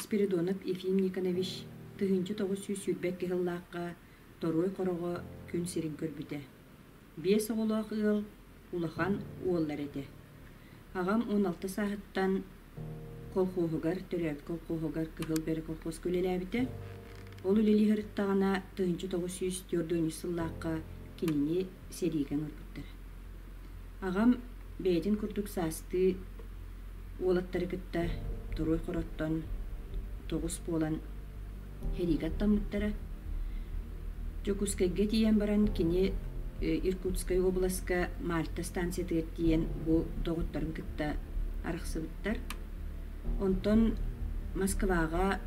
Спиридонов Ефим Никонович 1922 сыллаахха Торуой Хороҕо күн сирин көрбүтэ. Биэс оҕолоох ыал улахан уоллар этэ. Аҕам 16 сааһыттан колхоһугар, төрөөбүт колхоһугар Кыһыл Бөрө колхозка үлэлээбитэ. Ол үлэлии сырыттаҕына 1943 сыллаахха кинини сэриигэ ыҥырбыттара. Аҕам бэйэтин курдук саастыы уолаттары кытта Торуой Хороттон тоҕус буолан сэриигэ аттаммыттара. Дьокуускайга тиийэн баран кини Иркутскай уобаласка Мальта станциятыгар тиийэн бу доҕотторун кытта арахсыбыттар. Онтон Москваҕа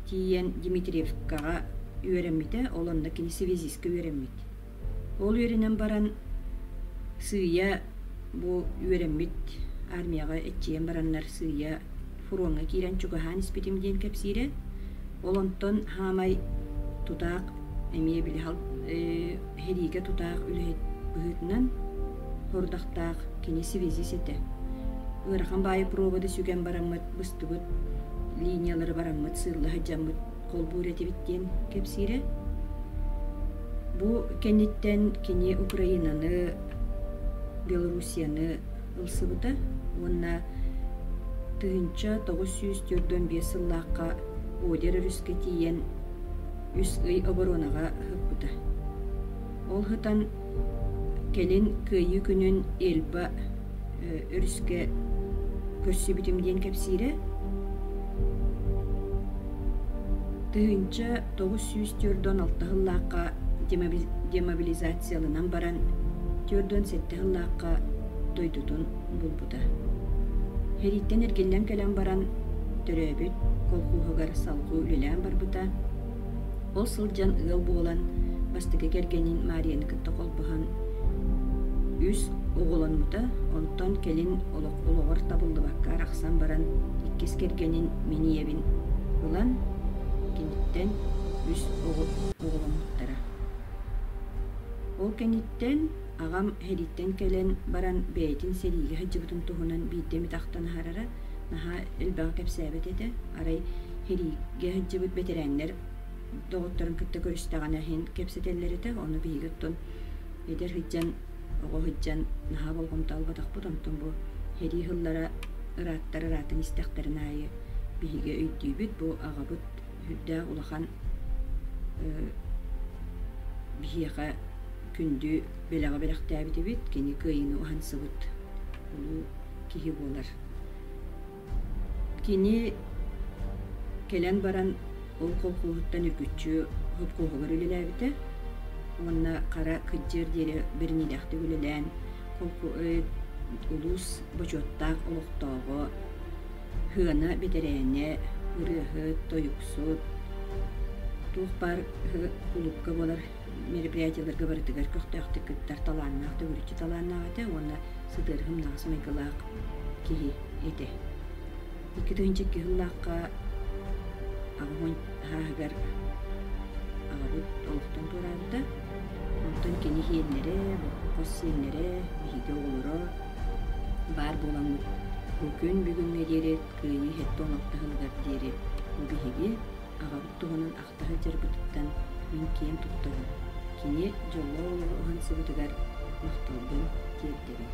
тиийэн Дмитриевкаҕа үөрэммитэ, ол онно кини связистка үөрэммит. Ол үөрэнэн баран сыыйа бу үөрэммит армияҕа эччийэн бараннар сыыйа фроҥҥа киирэн чугаһаан испитим диэн кэпсиирэ. Ол онтон хаамай тутаах эмиэ били сэриигэ тутаах үлэһит быһыытынан сорудахтаах кини связист этэ. Ыарахан баайы проводы сүгэн бараммыт быстыбыт линиялары бараммыт сыылла сылдьаммыт холбуур этибит диэн кэпсиирэ. Бу кэнниттэн кини Украинаны, Белоруссияны ылсыбыта уонна 1945 сыллаахха Одер өрүскэ тиийэн үс ый оборонаҕа ыппыта. Ол сытан кэлин Кыайыы күнүн Эльба өрүскэ көрсүбүтүм диэн кэпсиирэ. 1946 сыллаахха демобилизацияланан баран, 47 сыллаахха дойдутун булбута. Сэрииттэн эргиллэн кэлэн баран, төрөөбүт колхуоһугар салгыы үлэлээн барбыта. Ол сылдьан ыал буолан, бастакы кэргэнин Марияны кытта холбоһон үс оҕоломмута, онтон кэлин олоҕор табыллыбакка арахсан баран иккис кэргэнин мин ийэбин ылан, киниттэн үс оҕо оҕоломмуттара. Ол кэнниттэн аҕам сэрииттэн кэлэн баран бэйэтин сэриигэ сылдьыбытын туһунан биирдэ эмит ахтан аһарара, наһаа элбэҕи кэпсээбэт этэ. Арай сэриигэ сылдьыбыт бэтэрээннэр доҕотторун кытта көрүстэҕинэ иһин кэпсэтэллэр этэ. Ону биһиги оттон эдэр сылдьан, оҕо сылдьан наһаа болҕомто ылбатахпыт. Онтон бу сэрии сыллара ырааттар ыраатан истэхтэрин аайы биһиги өйдүүбүт, бу аҕабыт сүрдээх улахан биһиэхэ күндү бэлэҕи бэлэхтээбит эбит. Кини кыайыыны уһансыбыт улуу киһи буолар. Кини кэлэн баран ол колхуоһуттан үргүччү сопхуоһугар үлэлээбитэ уонна хара кырдьыар диэри бэриниилээхтик үлэлээн улуус бочуоттаах олохтооҕо, сыана бэтэрээнэ, ырыаһыт, тойуксут, туох баар кулуупка буолар мероприятиеларга барытыгар көхтөөхтүк кыттар талааннаах, төгүрүччү талааннаах этэ уонна сытыарыһым наҕас майгылаах киһи этэ. 2002 сыллаахха 80 сааһыгар аҕабыт олохтон туораабыта. Онтон кини сиэннэрэ, хос сиэннэрэ, биһиги оҕолоро баар буоламмыт бу күн бүгүҥҥэ диэри Кыайыы 76 сылыгар диэри бу биһиги аҕабыт туһунан ахта сылдьарбытыттан мин киэн туттабын. Кини дьоллоох олоҕу уһансыбытыгар махталбын тиэрдэбин.